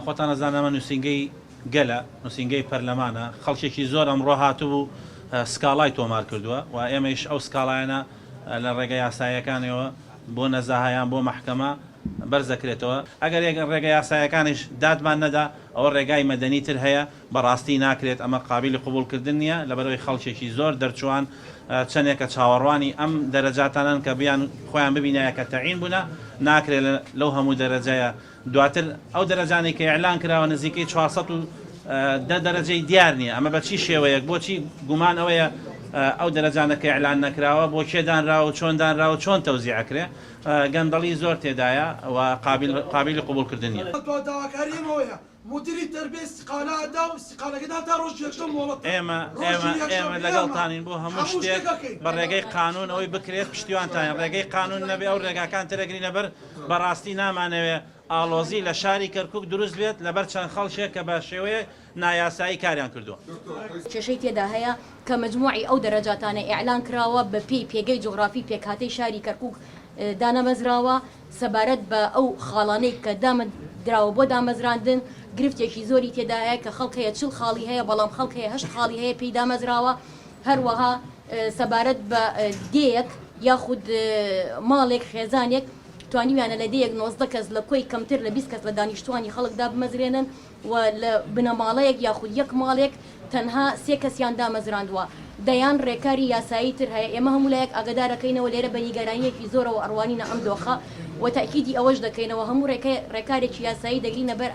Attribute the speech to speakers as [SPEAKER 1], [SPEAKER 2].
[SPEAKER 1] خۆتان ئەزانن ئەمە نووسینگەی گەلە، نووسینگەی پەرلەمانە، خەڵکێکی زۆر ئەمڕۆ هاتبوو سکاڵای تۆمار کردووە و ئێمەیش ئەو سکاڵایانە لە ڕێگە یاساییەکانەوە بۆ نەزاهە یان بۆ مەحکەمە بەرز دەکرێتەوە. ئەگەر ڕێگە یاساییەکانیش دادمان نەدا، ئەوە ڕێگای مەدەنی تر هەیە، بەڕاستی ناکرێت، ئەمە قابیلی قبوڵکردن نییە، لەبەرئەوەی خەڵکێکی زۆر دەرچووان چەندێکە چاوەڕوانی ئەم دەرەجاتانەن کە بیان خۆیان ببینایە کە تەعین بوونە، ناکرێت لەو هەموو دەرەجەیە دواتر ئەو دەرەجانەی کە ئیعلان کراوە نزیکەی 410 دەرەجەی دیار نییە، ئەمە بە چی شێوەیەک، بۆچی گومان ئەوەیە ئەو دەرەجانە کە ئیعلان نەکراوە بۆ کێ دانراوە و چۆن دانراوە و چۆن تەوزیع ئەکرێ، گەندەڵی زۆر تێدایە و قابیلی قبوڵکردن نییە.
[SPEAKER 2] دوا داواکاری ئێمە ئەوەیە مدیری تەربیە ئیستیقالە ئەدا و ئیستیقالەکەی دا تا ڕۆژی یەکشەم مۆڵەتە.
[SPEAKER 1] ئێمە ئێمە ئێمە لەگەڵتانین بۆ هەموو شتێک بە ڕێگەی قانون ئەوەی بکرێت پشتیوانتانین، ڕێگەی قانون نەبێ ئەو ڕێگاکان تر ئەگرینە بەر، بەڕاستی نامانەوێ ئاڵۆزی لە شاری کەرکوک دروست بێت لەبەر چەند خەڵکێک کە بە شێوەیەک نایاسایی کاریان کردووە.
[SPEAKER 3] کێشەی تێدا هەیە کە مەجموعی ئەو دەرەجاتانە ئیعلان کراوە بە پێی پێگەی جوغرافی پێکهاتەی شاری کەرکوک دانەمەزراوە، سەبارەت بە ئەو خاڵانەی کە دامەدراوە بۆ دامەزراندن گرفتێکی زۆری تێدا هەیە کە خەڵک هەیە 40 خاڵی هەیە بەڵام خەڵک هەیە هەشت خاڵی هەیە پێی دامەزراوە هەروەها سەبارەت بە دێیەک یاخود ماڵێک خێزانێک توانیویانە لە دێیەک 19 کەس لە کۆی کەمتر لە 20 کەس لە دانیشتوانی خەڵک دابمەزرێنن و لە بنەماڵەیەک یاخود یەک ماڵێک تەنها سێ کەسیان دامەزراندوە، دەیان ڕێکاری یاسایی تر هەیە، ئێمە هەموو لایەک ئاگەدارەکەینەوە لێرە بە نیگەرانیەکی زۆرەوە ئەڕوانینە ئەم دۆخە و تەئکیدی ئەوەش دەکەینەوە هەموو ڕێکارێکی یاسایی دەگرینە بەر.